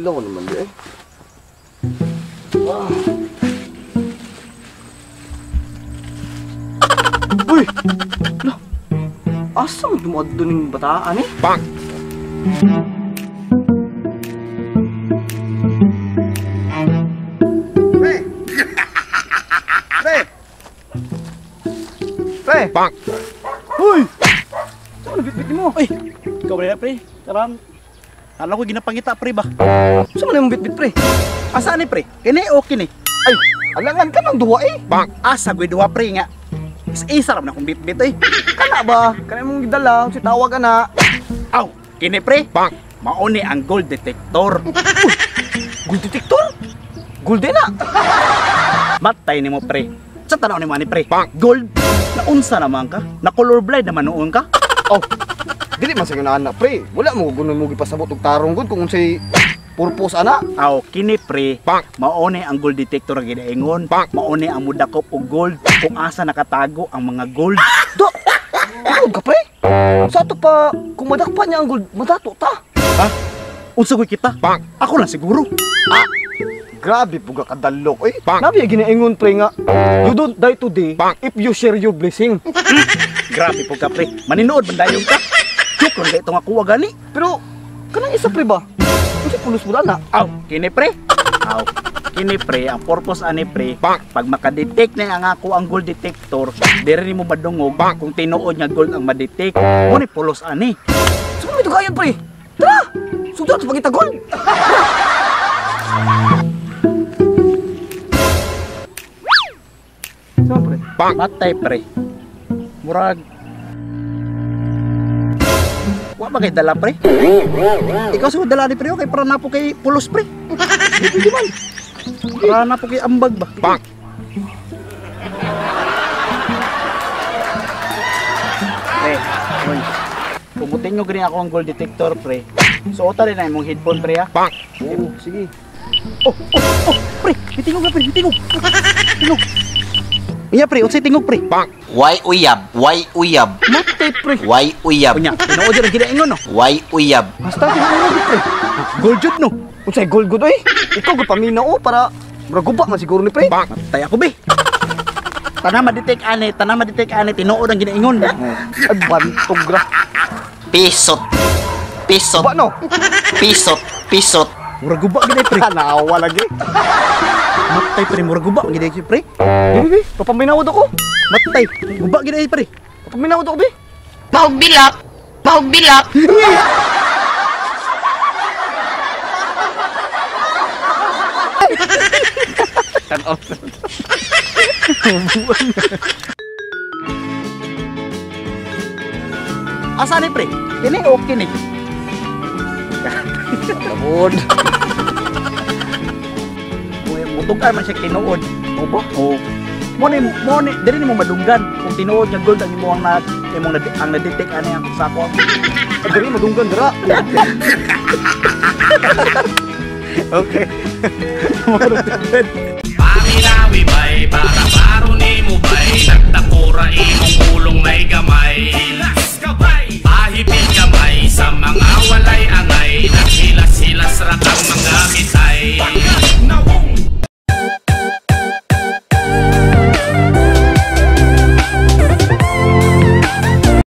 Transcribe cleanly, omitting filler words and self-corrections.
Adlaw naman di eh. Ah. Uy! Lah. Asa man tumuadto ning bataan eh? Bang! Pre! Pre! Pre! Bang! Uy! Saan bitbit mo? Uy! Ikaw ba pre? Karan, alam ko ginapangita pre ba? Saan man yung bitbit pre? Asa ni pre? Kini o kini? Ay! Alangan ka ng duwa eh! Bang! Asa goy duwa pre nga. Isa ra man akong bitbit eh. Kana ba? Kana mong gidala, si tawag ana. Aw, kini pre. Bang! Mauni ang gold detector. Uy, gold detector? Gold din na. Matay nimo pre. Sa tanaw nimo ani pre. Bang! Gold. Naunsa naman ka? Na colorblind naman noon ka? Oh. Dili man sa ana pre. Wala mo gunon mo gipasabot og tarong gud kung unsay purpose ana. Aw, kini pre. Bang! Mauni ang gold detector ang ginaingon. Bang! Mauni ang mudakop og gold kung asa nakatago ang mga gold. Do. Tinuod ka pre? Sa ato pa kung madakpan niya ang gold, madato ta. Ha? Unsa koy kita? Bang! Ako lang siguro. Ah! Grabe po ka kadalok eh. Bang! Nabi ginaingon pre nga, you don't die today Bang! if you share your blessing. Grabe po ka pre. Maninood man dayon ka. Joke lang ito nga kuha gani. Pero kanang isa pre ba? Unsa pulos mo na? Aw, kini pre. Aw, kini pre, ang purpose ani pre, Bang! pag makadetect na ang ako ang gold detector, diri nimo madungog Bang! kung tinuod nga gold ang madetect. Mo ni pulos ani. Saan mo ito pre? Tara! Sugdan sa pangita gold! Saan pre? Bang! Matay pre. Murag wa ba kay dala pre? Ikaw siguro dala ni pre kay para napo kay pulos pre. Di man. Para napo kay ambag ba. Bang! Pre, oy. Pumutin nyo gani ako ang gold detector pre. Suotan din na imong headphone pre ha. Bang! Oo, sige. Oh, oh, oh, pre, mitingog na pre, mitingog. Tingog. Iya pre, unsay tingog pre? Bang! Why uyab? Why uyab? Matay pre. Why uyab? Unya, tinuod jud ang ginaingon no. Why uyab? Basta tinuod pre. Gold jud no. Unsay gold good oy? Ikaw gud pamina o para murag guba man siguro ni pre. Bang! Matay ako be. Tanang ma-detect ani, tanang ma-detect ani, tinuod ang ginaingon. Ay bantog ra. Pisot. Pisot. Guba no. Pisot. Pisot. Murag guba gid pre. Tanawa lagi. Matay pre, murag guba gid pre. Bi bi, papaminawod ako. Matay, guba gid pre. Papaminawod ako bi. Bahog bilak! Bahog bilak! Asa ni pre? Kini okay ni. Lamod. Uy, mutugan man siya tinuod. O ba? Oo. Mo ni diri nimo madunggan kung tinuod nga gold ang imong na imong na, ang na-detect ani ang sako. Ay, diri madunggan dira. Okay. Pamilawi bay, para baro ni mo bay, nagtakura.